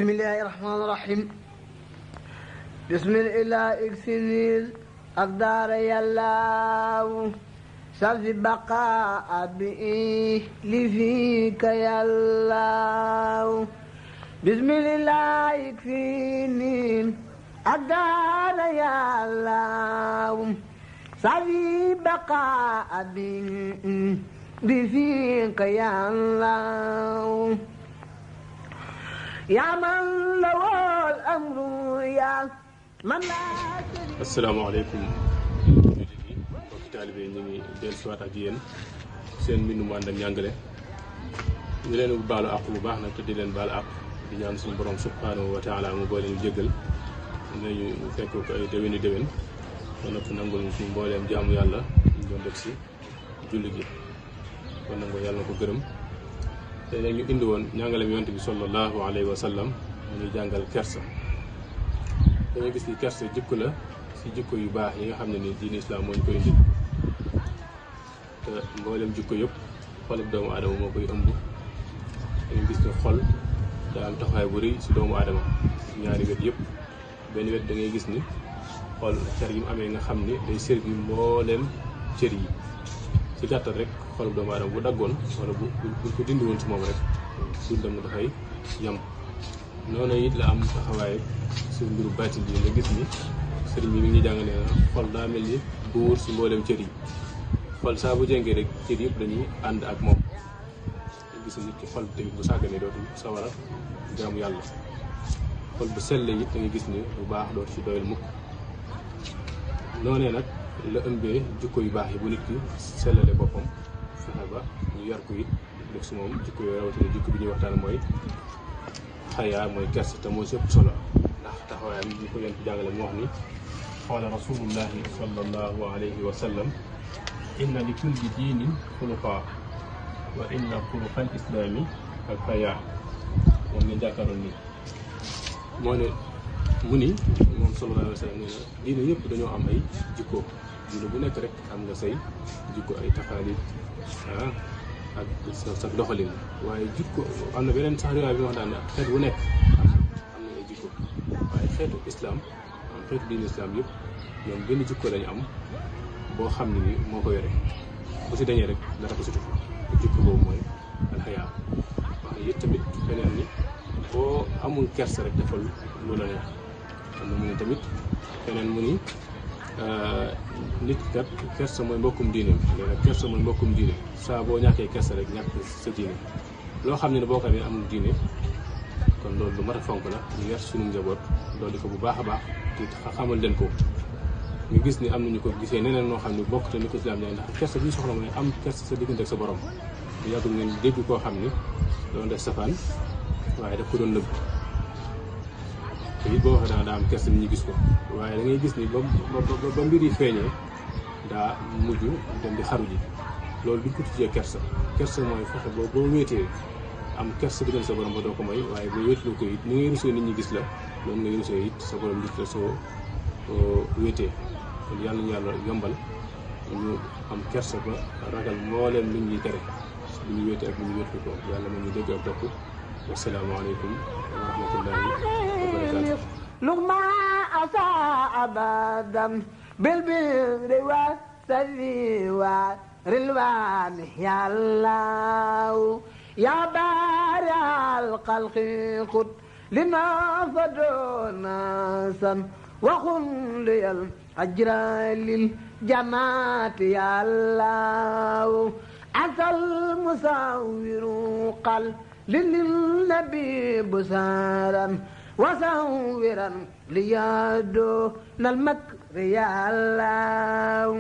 بسم الله الرحمن الرحيم بسم الله اكسنيل أقدار يلاو سلف بقاء بإيه لفيك يلاو بسم الله يكفيني أقدار يلاو سلف بقاء بإيه لفيك يلاو يا من له الأمر يا من لا asalaamaaleykum jullit yi mbokki taalibe ñu ngi dellusiwaat ak yéen seen mbindu mu ànd ak njàngale ñu leen baalu àq bu baax nag te di leen baal àq di ñaan suñu borom subhanahu wa taala mu boole ñu jéggal nañu fekk ko ay déwéni déwén ba noppi nangul ñu suñu mbooleem jaamu yàlla ñu doon def si julli gi kon nangu yàlla na ko gërëm te nag ñu indi woon njàngaleem yonent bi sallallahu alayhi wa sallam ñuy jàngal kersa dañuy gis ni kersa jikko la ci jikko yu baax yi nga xam ne ni diine islam moo ñu koy indi te mboolem jikko yëpp xolub doomu aadama moo koy ëmb dañuy gis ni xol daa am taxawaay bu rëy ci doomu aadama ci ñaari wet yëpp benn wet da ngay gis ni xol cer yi mu amee nga xam ni day servi mboolem cër yi ci gàttal rek xolub doomu aadama bu daggoon wala bu ko dindi woon ci moom rek dundam dafay yam noonu it la am taxawaay ci mbiru baatin bi nga gis ni sëriñ bi mi ngi jàng nee na xol daa mel ni buur ci mboolem cër yi xol saa bu jengee rek cër yëpp dañuy ànd ak moom gis nit ki xol tamit bu sàgganee dootul sawara jaamu yàlla xol bu selle it da ngay gis ni bu baax dootu ci doyal mukk noonee nag la ëmbee jikko yu baax yi bu nit ki sellale boppam fexe ba ñu yar ko it def si moom jikko yooyu rawatina jikko bi ñuy waxtaan mooy xayaa mooy kersa te moo ci ëpp solo ndax taxawaayam ñu ko yent jàngale mu wax ni qaala rasulullahi sallallahu alayhi wa sallam inna li kulli diinin xuluqa wa inna xuluqal islaami al xayaa moom ne jàkkaaroon ni moo ne mu ni moom sallallahu alayhi wa sallam nee na diine yëpp dañoo am ay jikko diine bu nekk rek am nga say jikko ay taxaalit ak sa doxalin waaye jikko am na beneen sax riwaay bi wax daan ne xeet wu nekk am na ay jikko waaye xeetu islam am xeetu diine islam yëpp ñoom benn jikko lañu am boo xam ne ni moo ko yore bu si dañee rek dara ko si tufu jikko boobu mooy alxayaa waaye it tamit feneen ni boo amul kersa rek defal lu la neex am na mu ne tamit feneen mu ni nit kat kersa mooy mbokkum diine nee na kersa mooy mbokkum diine saa boo ñàkkee kersa rek ñàkk sa diine loo xam ne boo ko amee amul diine kon loolu lu mat a fonk la ñu yar suñu njaboot loolu di ko bu baax a baax te xamal leen ko ñu gis ni am nañu ko gisee neneen noo xam ne bokk te ni ko islam ñaan ndax kersa bi ñu soxla mooy am kersa sa diggante ak sa borom bu yàggul ngeen dégg koo xam ni doon def safaan waaye daf ko doon nëbb te it boo waxee daa am kersa ni ñu gis ko waaye da ngay gis ni ba mbir yi feeñee daa mujj dem di xaru ji loolu duñ ko tuddee kersa kersa mooy fexe boo wéetee am kersa diggante sa borom ba doo ko may waaye boo wéetloo ko it ni ngay rusoo nit ñi gis la loolu ngay rusoo it sa borom gis la soo wéetee kon yàlla ñu yàlla yombal ñu am kersa ba ragal mbooleem lu ñuy tere lu ñu wéetee ak lu ñu wéetlu ko yàlla ma ñu dégg ak topp wasalaamaaleykum wa rahmatullahi wa barakaatu لغما أساء أبدا بالبر والسر والرلوان يا الله يا بارع الخلق خذ لنا فدوناسا وخن لي الأجر للجماعة يا الله أنت المصور قل للنبي بسارا وصورا ليادو المكر يا الله